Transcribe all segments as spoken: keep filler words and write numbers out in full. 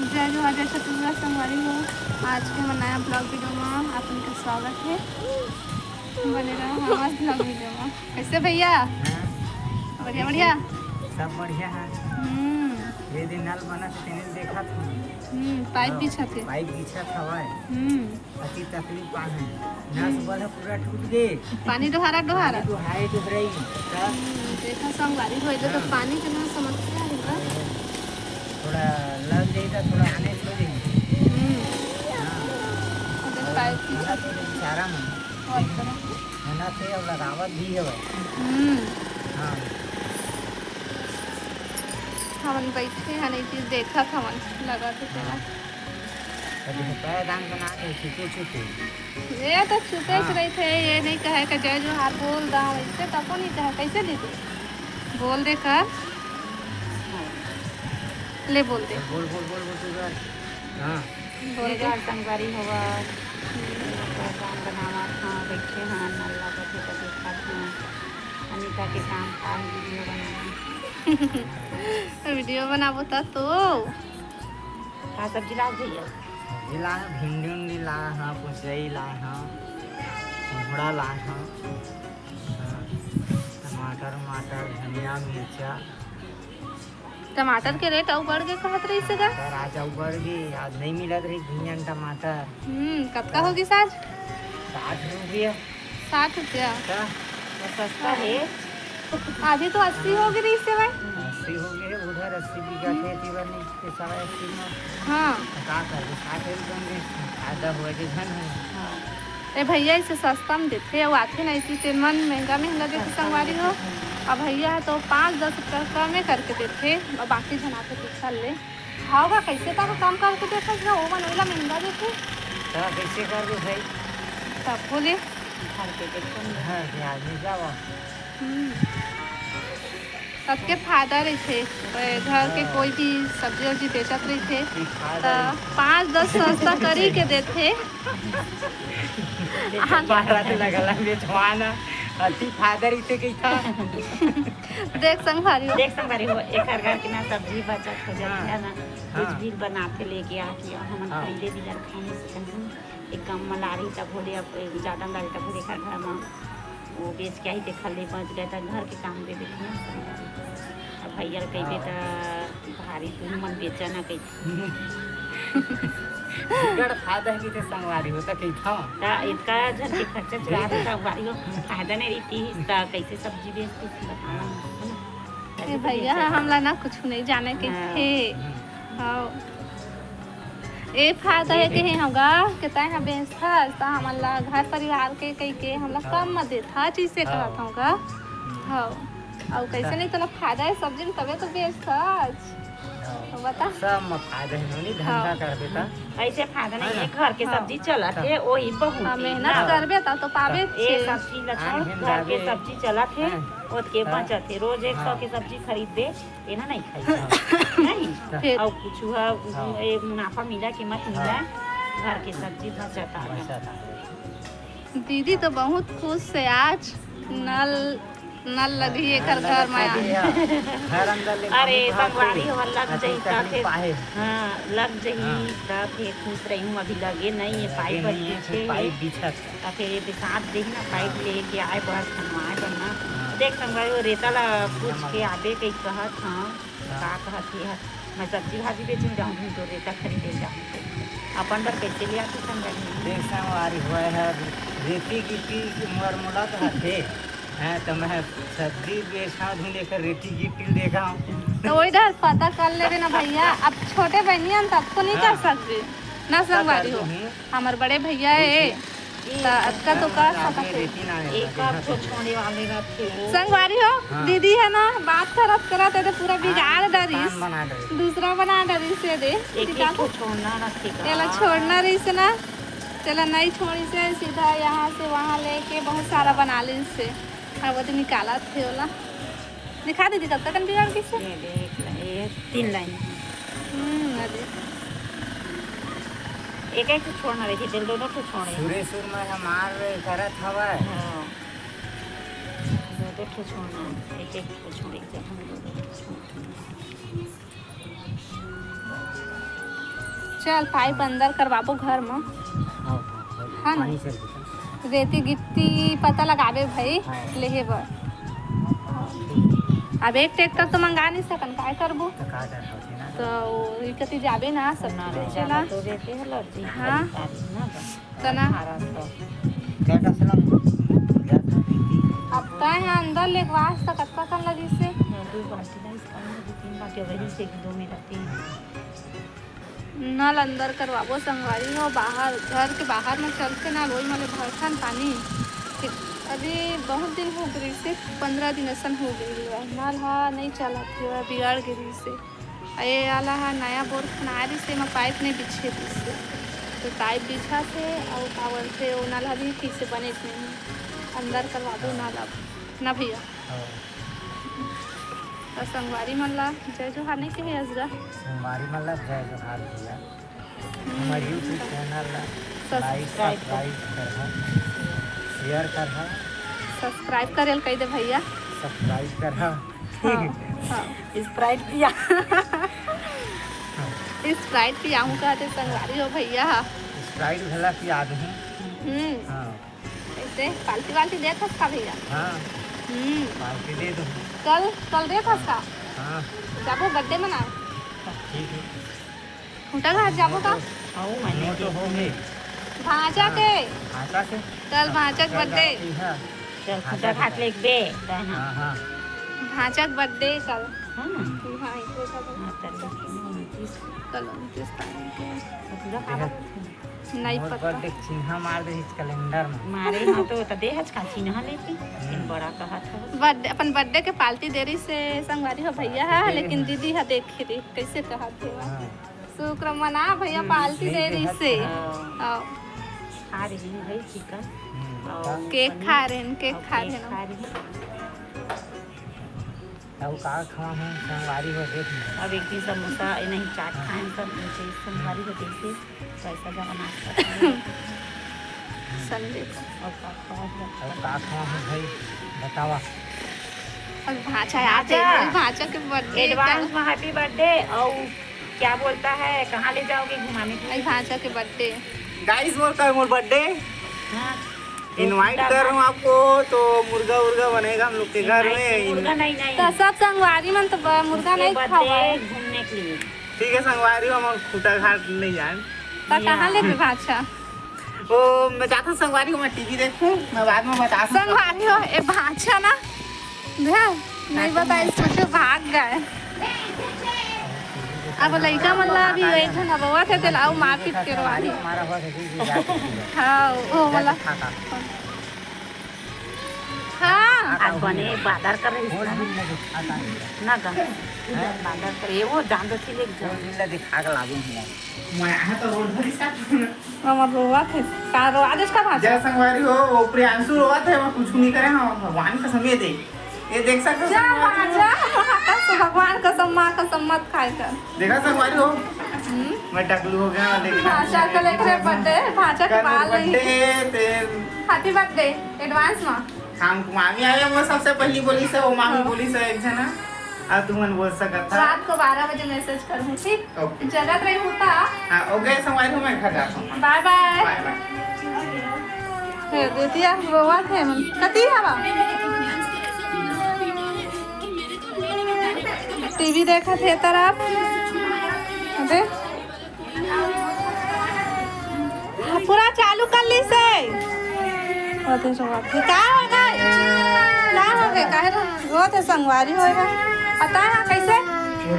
जय जोहार, जय छत्तीसगढ़ संगवारी हो। आज के हमर नया vlog video में आप मन के स्वागत है। बने रहो हमारे vlog video में। कैसे भैया? बढ़िया, बढ़िया। सब बढ़िया है। हम्म। ये दिन नल बना से तेने देखा था। हम्म, पाइप हाँ, बिछा थे। पाइप बिछा था भाई। हम्म। अति तकलीफ पाए हैं। नस हम्म। बल पूरा टूट गए। पानी डोहारा, डोहारा। पानी डोहाए, डोहराई। तब हम्म, देखा संगवारी हो, इधर तो हाँ। पानी के ना समस्या है ना। थोड़ा लग जाई त थोड़ा आने छोड़ देंगे। हम्म। हाँ। उधर पाइप की गलत हो गई बेचारा मन। बहुत गलत। मेहनत है और लगावत भी है भाई। हम्म। हाँ। हमन बैठे हन, एक चीज देखत हवन, लगा तो तेला। हाँ। अभी तो पैर दान बना के छुपे छुपे। ये तो छुपे हाँ। से रहिथे, ये नहीं कहे कि जय जोहार बोल दा, वैसे तको नहीं कहे, कैसे दीदी? बोल दे कर। ले बोल दे। बोल, बोल, बोल, बोल, तू कर। हाँ। बोल ये दे। जोहार संगवारी होवा। हम्म। प्रोग्राम बनावत हाँ, बैठे हाँ, नल्ला बैठे तो देखत हाँ। अनिता के काम का है, वीडियो बनाना। वीडियो बनाबो त तो। का सब्जी लाग भैया? सब्जी ला है, भिंडी उंडी ला है, पुचई ला है, कोहड़ा ला है, हाँ, टमाटर, टमाटर, धनिया, मिर्चा। टमाटर के रेट अउ बढ़ गे कहत रहिस गा? टमाटर आज अउ बढ़ गे, आज नहीं मिलत रही भिंजन टमाटर। हम्म, कतका हो गिस आज? साठ रुपया। साठ रुपया? का? तो सस्ता है। अभी तो अस्सी हो गे रहिस हे भाई। अस्सी हो गे, उधर अस्सी बिका थे, एती बर नहीं, के सवा अस्सी में। हाँ। तो का करबे, साठ रुपया में फायदा हुआ जे धन है। हाँ। ए भैया, इसे सस्ता में देथे, अउ आथे ना, इसी तेन मन महंगा महंगा देथे सस्ता संगवारी हो। देथे। अब भैया है तो पाँच दस रुपया कमे करके देथे, अउ बाकी झन आथे दूसरा ले। खाओगा कैसे? तब कम करके देखा ना, वो मन ओला महंगा देथे। तो कैसे करबे भाई? तब बोले। घर के देखो ना। घर के आदमी जाओ। हम्म। सबके फायदा रहिथे, घर के हाँ। कोई भी सब्जी उब्जी बेचत रहिथे, ई फायदा त रहिथे। पाँच दस सस्ता करी के देथे। बाहर आते लगला बेचवाना, अति फायदा रहिथे कहिथा। देख संगवारी हो। देख संगवारी हो, एकर घर के ना सब्जी बचत हो जाथे, हाँ। है ना? कुछ हाँ। भी बनाथे लेके आके, हमन हाँ। खरीदे बिगर खाए नहीं सकन। एक कम म लारी त भोले, अब जादा म लारी त भोले एकर घर म वो बेच के आई, तेखर ले बच गए त घर के काम दे देथे ना संगवारी। अब भैया ल कहिबे हाँ। त भारी तुम मन बेचा ना कहिथे। बिकट फायदा हे कहिथे संगवारी हो त कहिथव। त इतका झन के खर्चा चुरा के संगवारी हो, फायदा नहीं रहितिस त कैसे सब्जी बेचतिस बतावा, है ना? ए भैया, हमला ना कुछ नहीं जाने हाँ। कहिथे। हम्म। हाँ। ए फायदा हे ये कहे हंव गा, के तैं ह बेचथस, त हमन ला घर परिवार के कहि के हमला हाँ। कम म देथस, इसे हाँ। कहत हंव गा। हम्म। हाँ। अउ कैसे हाँ। नहीं तोला फायदा हे सब्जी में, तबे तो बेचथस। हाँ। तो बता। सब म फायदा हे, नोनी धंधा हाँ। करबे त। ऐसे फायदा नहीं है हे, ना? घर के हाँ। सब्जी चलत हाँ। हे, वही बहुत हाँ, हे। मेहनत हाँ। करबे त तो पाबे हाँ। ये छे। सब्जी ला छोड़, आन घर के जाबे। सब्जी चलत हे, हाँ। ओतके हाँ। बचत हे। रोज एक सौ हाँ। के सब्जी खरीद दे, एना नहीं खाई। हाँ। नहीं? फिर? अउ कुछ हुआ, हाँ। ये मुनाफा मिला कि मत मिला, हाँ। घर के सब्जी बचत आ बचत आ। दीदी तो बहुत खुश हे आज, नल, नल लगी हाँ, एकर नल घर में। लगा दिया। घर अंदर ले अरे, पानी भर संगवारी के हो, लग अति जाई का तकलीफ फिर? आहे। हाँ, लग जाई हाँ। का फिर खुश रही हूँ, अभी लगे नहीं है, लगे पाइप नहीं है, पीछे फिर है। पाइप बिछत। त फेर ये साथ देही ना, पाइप हाँ। लेके आए बर, खनवाए बर ना। हाँ। देख संगवारी, वो रेता ला पूछ के आबे कई कहत, हाँ, हाँ। का कहत हे, मैं सब्जी भाजी बेचूं जाऊं, तो रेता खरीदे जाऊं। अपन बर कैसे ले आते संगवारी? देख संगवारी होए है, रेती गिट्टी के मोर मोला तो हथे। हैं, तो मैं सब्जी बेचना धुन लेकर रेती गिट्टी देखा हूँ। तो वही डर पता कर लेबे ना भैया, अब छोटे बहनिया न तब तो नहीं कर हाँ। सकबे ना पता संगवारी कर हो। दूँ। हमर बड़े भैया हे, ठीक हे। त अतका तो कर सकत हे। एक आध ठो छोड़े वाले रथे वो। संगवारी हो, हाँ। दीदी हे ना, बात करत करत एदे पूरा बिगाड़ हाँ, डरिस। दुकान बना डरिस। दूसरा बना डरिस एदे। एक, एक ठो छोड़ना रथे का? एला छोड़ना रहिस ना, तेला नहीं छोड़िस हे, सीधा यहाँ से वहाँ लेके बहुत सारा बना लिस हे। अब ओदे निकालत हे ओला। दिखा दीदी, कब तक बिगाड़ गिस हे? ये देख, ये तीन लाइन। हम्म, अरे। एक एक ठो छोड़ना रहिथे, दो दो ठो छोड़े। सुरे सुर में हमार करत हवय। हाँ। दो दो ठो छोड़ना, एक एक ठो छोड़े, जब हम दो दो ठो छोड़ते हैं। चल, पाइप अंदर करवाबो घर म। हाँ, हाँ, हाँ ना। पानी चल देता। रेती गिट्टी पता लगाबे भाई, हाँ। लेहे बर। अब एक ट्रैक्टर तो मंगा नहीं सकन, काय करबो? तो का कर सकते ना? तो वो इकती जाबे ना, सब ना, चीज ना, बेचे ना। तो रेती है लड़की, हाँ। ना तो। तना। अठारह सौ। क्या का सलाम? क्या कर रही थी? अब तय ह अंदर ले वास त कतका कन लगिस हे? दो बाल्टी ना, इसका में दो तीन बाल्टी वही से, एक दो में रहती है। नल अंदर करवाबो संगवारी हो, बाहर, घर के बाहर में चलते ना, लोई मले भरथन पानी। अभी बहुत दिन हो गई से, पंद्रह दिन असन हो गई हे। नल हा नहीं चलत हे, बिगड़ गई से। ए आला हा नया बोर खनाए रिसे, एमा पाइप नहीं बिछे रिसे, तो पाइप बिछा से, अउ का बोलथे, ओ नल हा भी ठीक से बने नहीं। अंदर करवाबो नल अब, ना भैया? हाँ। तो संगवारी मन ला जय जोहार नहीं कहे असगा? संगवारी मन ला जय जोहार भैया। हमारे YouTube चैनल ला सब्सक्राइब। लाइक, सब्सक्राइब करहा, शेयर करहा। सब्सक्राइब करे ल कह दे भैया। सब्सक्राइब करहा। हाँ, हाँ। स्प्राइट पिया। स्प्राइट पियाहूँ कहते संगवारी हो भैया। स्प्राइट घला पिया दूँ। हम्म। हाँ। ऐसे पार्टी वार्टी देत हस का भैया? हाँ। हम्म। पार्टी दे दूँ। कल, कल देत हस का? हाँ। जाबो बर्थडे मनाए। ठीक है। खूंटा घाट जाबो का? हऊ, मैंने मोर तो हो गे। भांचा के? भांचा के? कल भांचा के बर्थडे। चल, खूंटा घाट ले बे, हाँ, हाँ। भांचा के बर्थडे कल। हाँ। हाँ, एक बजे का हाँ, चल, उनतीस। कल उनतीस तारीख है। पूरा खा लो। नहीं मोर पता। बर्थडे के चिन्हा मार दे इस कैलेंडर में। मारे हाँ तो, त दे हच का चिन्हा लेती। हम्म। बड़ा कहत हो। बर्थडे, अपन बर्थडे के पार्टी दे रही से संगवारी हो भैया है, लेकिन दीदी है देख रही कैसे कहत हो। हाँ। शुक्र मना भैया, हम्म, पार्टी दे रही से। हाँ। हाँ। खा रही हूँ भाई चिकन। हम्म, और केक खा रहे हैं, केक खा रहे हैं। खा रही हूँ। अब का खावा है संगवारी हो देख ले। अब एक दिन समोसा, ए नहीं, चाट खाए सब नीचे संगवारी हो देख से पैसा जमा नाश्ता। संडे को। और का खावा है? अब का खावा है भाई बतावा। अब भांचा याद है, भांचा। भांचा के बर्थडे एडवांस में हैप्पी बर्थडे। और क्या बोलता है, कहाँ ले जाओगे घुमाने के लिए? भांचा के बर्थडे। गाइस, मोर कल मोर बर्थडे। हाँ। इनवाइट कर रहा हूँ आपको, तो मुर्गा उर्गा बनेगा हम लोग के घर में। मुर्गा नहीं, नहीं। तो सब संगवारी मन तो ब-, मुर्गा नहीं खावा है। घूमने के लिए। ठीक है संगवारी, हम खूंटा घाट नहीं जाए। तो कहाँ ले भांचा? ओ, मैं जाता हूँ संगवारी हो, मैं टीवी देखूँ, मैं बाद में बता दूँ। संगवारी हो, ए भांचा ना, ध्यान, नहीं बताई, सोचो भाग गए। अब लइका मन ला अभी वही ठन अबवा थे, तेला अउ मारपीट करवाही। हाँ, वो वाला। हाँ। आज बने बादर कर रही है। ना गा। बादर कर, ये वो जान दो थी, एक जान। दिखा के लागू हुआ। मैं यहाँ तो रोड भरी सा। हमर रोवा थे, का रोवा देस का भांचा? जय संगवारी हो, वो प्रियांशु रोवा थे, मैं कुछ नहीं करे, हाँ, भगवान कसम ये दे। ये देख सकते हो जय संगवारी हो। भांचा, कसम, भगवान कसम, माँ कसम मत खाए कर। देखा संगवारी हो? हम्म। मैं टकलू हो गया, देखा। भांचा के लेकर बर्थडे, भांचा के कल बाल नहीं। बर्थडे, ते हैप्पी बर्थडे, एडवांस माँ। हम मामी आए, वो सबसे पहली बोली से, वो मामी हाँ। बोली से एक जना। अब तुमन बोल सकत हा। रात को बारह बजे मैसेज करहूँ, ठीक? ओके। जगत रही होता। हाँ, ओके, संगवारी हो, मैं घर जाता हूँ। बाय बाय। बाय बाय। हे दीदी, आप रोवा थे मन। कती हवा? टीवी देखा थे तरफ। दे। पूरा चालू कर ली से। ओते से बात। का हो गए? का हो गए? काहे रो-, रोत हे संगवारी होय हे? पता है कैसे?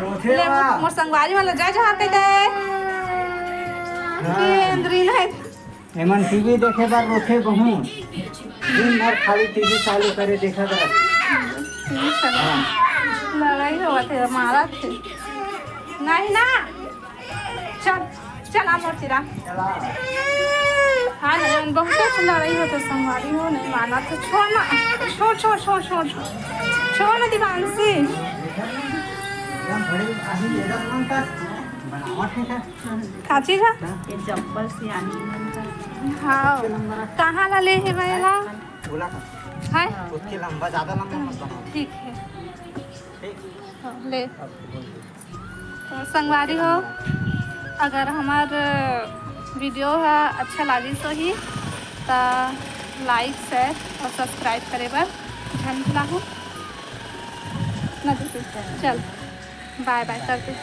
रोथे ले, बा। मोर संगवारी वाला जय जोहार कह दे। हाँ। ये अंदरी नहीं। एमन टीवी देखे बर रोथे बहुत। दिन भर खाली टीवी चालू करे देखत रह। टीवी चला। हाँ। लड़ाई होवत हे, मारत हे। नहीं ना। चल, चल आ मोर चिरा। चला। हाँ, नहीं, उन बहुत कुछ लड़ाई होते संगवारी हो, नहीं माना तो छोड़ ना। छोड़, छोड़, छोड़, छोड़, छोड़। छोड़ ना दिवांशी। एकदम बड़ी अभी ये दस मन का बनावट है क्या? काची का? ये चप्पल से आनी मन का। हाँ। कहाँ ला ले हे भाई ला? बोला था। है? उसके लंबा, ज्यादा लंबा मत बनाओ। ठीक है। ठीक। हाँ, ले। अब बोल दो। तो संगवारी हो, अगर हमार video ह अच्छा लागिस होही, त like, share और subscribe करे बर झन भुलाहू। ना दीदी, चल, bye bye कर दे।